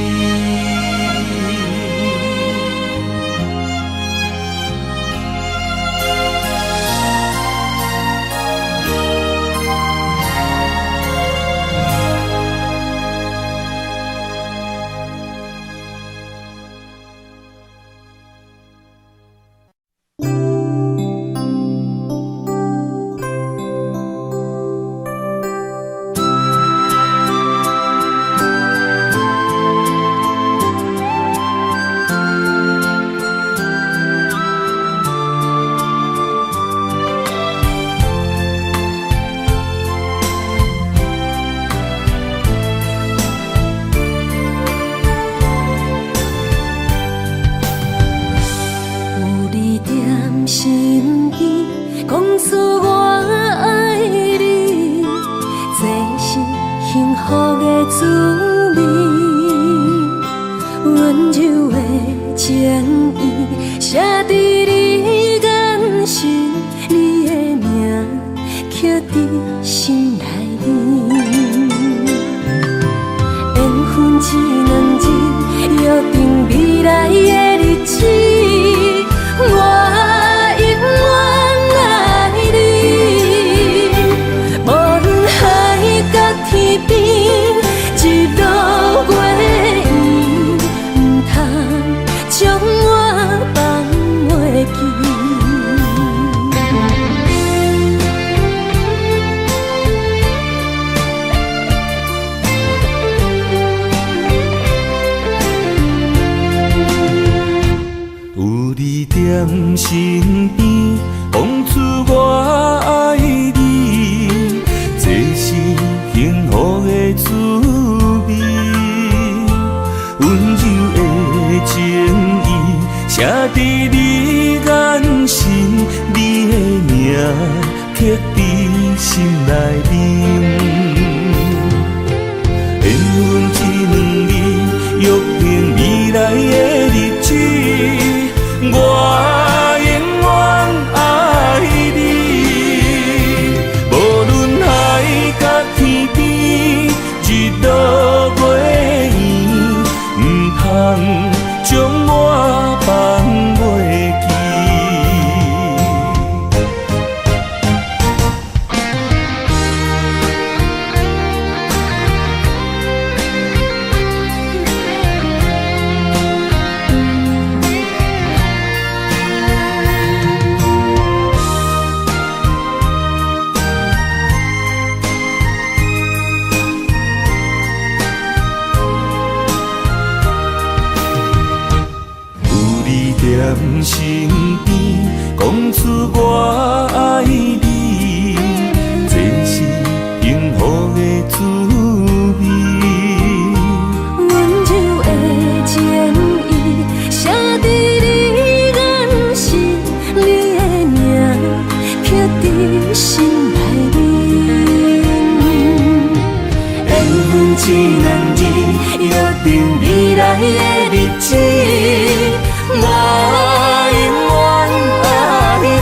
你踮身邊，講出我愛你，這是幸福的滋味。溫柔的情意，寫佇你眼神，你的名刻佇心內面。緣分這兩字，約定未來的日子，我永遠愛你。無論海角天邊，日落月圓，毋通將我放袂記。有你踮身邊，講出我愛你，這是幸福的滋味。溫柔的情意，寫佇你眼神，你的名刻佇心內面。緣分這兩字，約定未來的日子，我永遠愛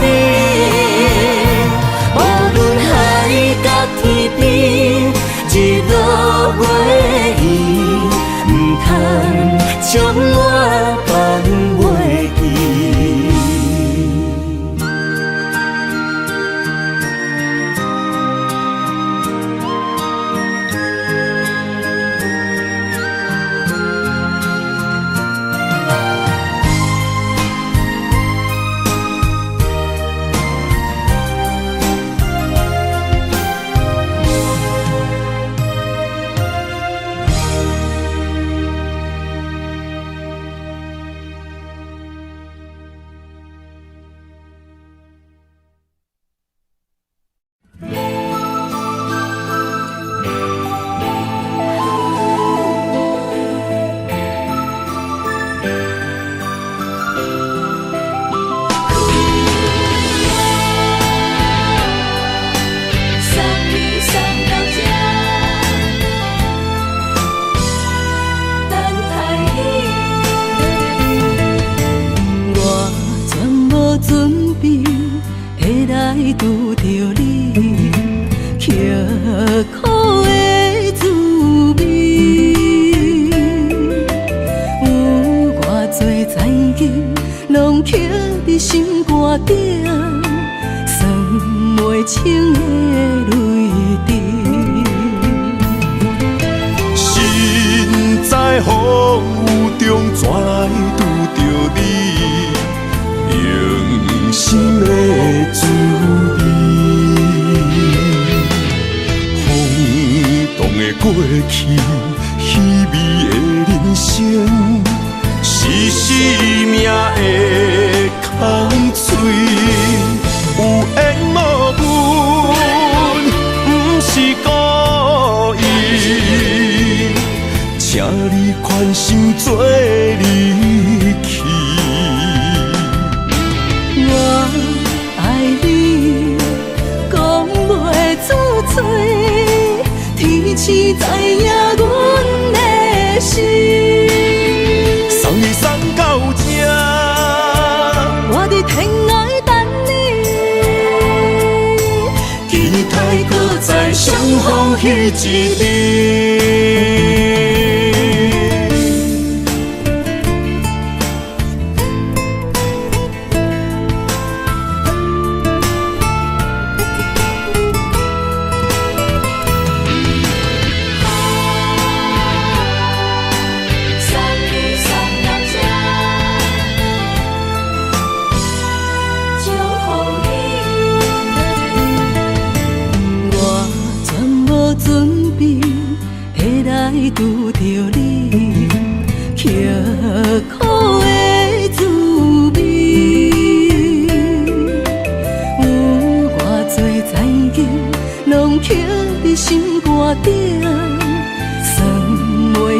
你。無論海角天邊，日落月圓，毋通將我放袂記。送你送到這，等待你。我全無準備會來拄著你，刻苦的滋味。有偌濟残忍，攏刻佇心肝頂，算袂清的淚滴。身在風雨中，怎來拄著你？用心的滋味。風動的過去，稀微的人生，是生命的空喙。有緣無分，毋是故意。請你寬心做離去。我愛你，講袂出嘴，天星知影阮的心。送你送到這，我佇天涯等你。期待閣再相逢彼一日。送你送到這，祝福你。我全無準備會來拄著你，刻苦的滋味。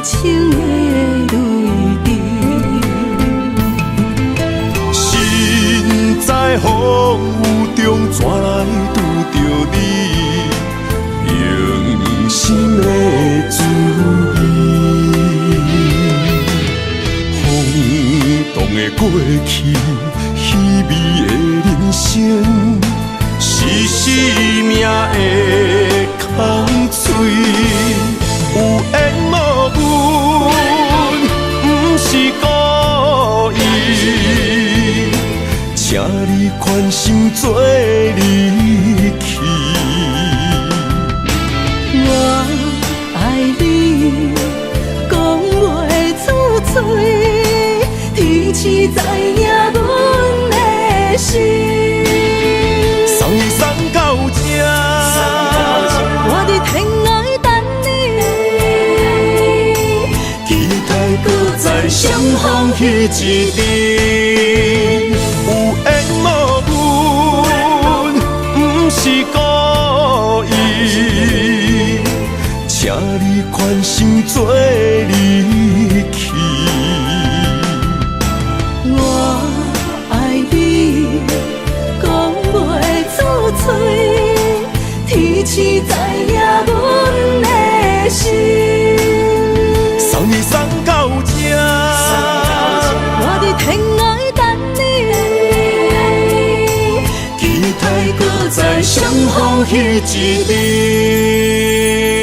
清的淚滴。身在風雨中，怎來拄著你？用心的滋味，風動的過去，稀微的人生，是生命的空喙。有緣無分，毋是故意，請你寬心做離去。我愛你，講袂出嘴，天時知影阮的心。送你送到這，我佇天涯等你，期待閣再相逢彼一日。有緣無分，毋是故意，請你寬心做離去。我愛你，講袂出嘴，天時知影阮的心。送你送到這，我佇天涯等你，期待閣再相逢彼一日。